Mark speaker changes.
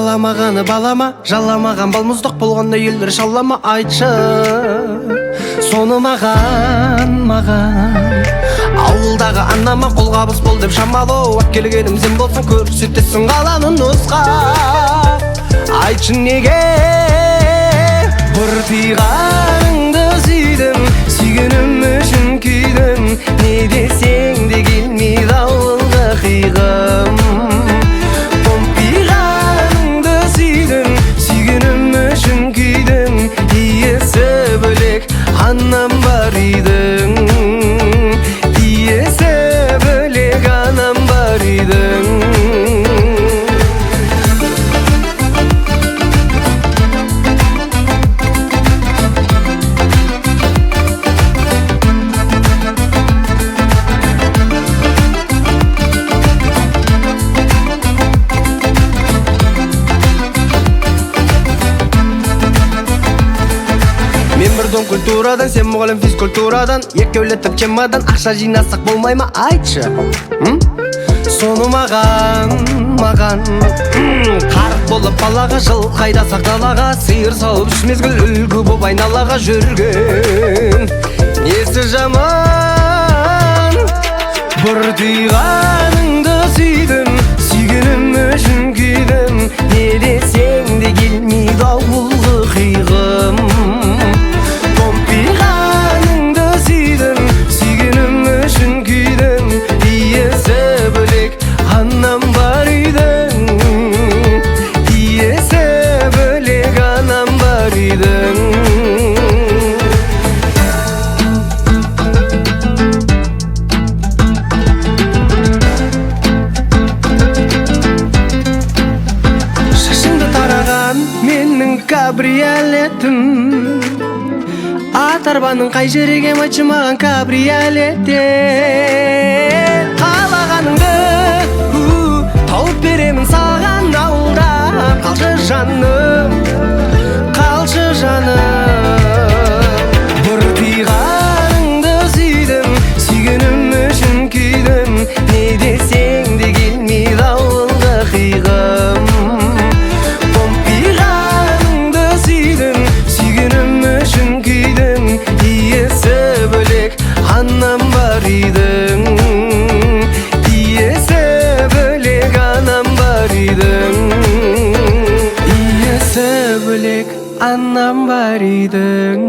Speaker 1: Баламағаны балама, жаламаған балмұздақ болғанда елдер шалама. Айтшы соны маған, маған. Ауылдағы анама қолғабыс бол деп шамалы, әкелгенім сен болсаң, көрсетесің қаланы нұсқа. Айтшы, неге бұртиғаныңды сүйдім, сүйгенім үшін күйдім, не десең де келмейді ауылға қиғым. Томпиғаныңды сүйдім, сүйгенім үшін күйдім, иесі бөлек анам бар үйдің, иесі бөлек анам бар үйдің. Мен бір дом культурадан, сен мұғалім физкультурадан, екеулетіп чемодан ақша жинасақ болмай ма, айтшы, м? Соны маған, маған. Қарық болып балаға, жыл қайдасақ далаға, сиыр сауып үш мезгіл, үлгі боп айналаға жүрген несі жаман? Бұртиғаныңды сүйдім, сүйгенім үшін күйдім, не десең де келмейді ауылғы қиғым. Томпиғаныңды сүйдім, сүйгенім үшін күйдім, иесі бөлек анам бар үйдің, иесі бөлек анам бар үйдің. Шашыңды тараған менің кабриолетім, ат арбаның қай жері кем, айтшы маған, кабриолетте. Қалағаныңды тауып беремін саған ауылда. Қалшы, жаным, қалшы, жаным. Бұртиғаныңды сүйдім, сүйгенім үшін күйдім, не десең де келмейді ауылға қиғым. Томпиғаныңды сүйдім, сүйгенім үшін күйдім, иесі бөлек анам бар үйдің, иесі бөлек анам бар үйдің, иесі бөлек анам бар үйдің.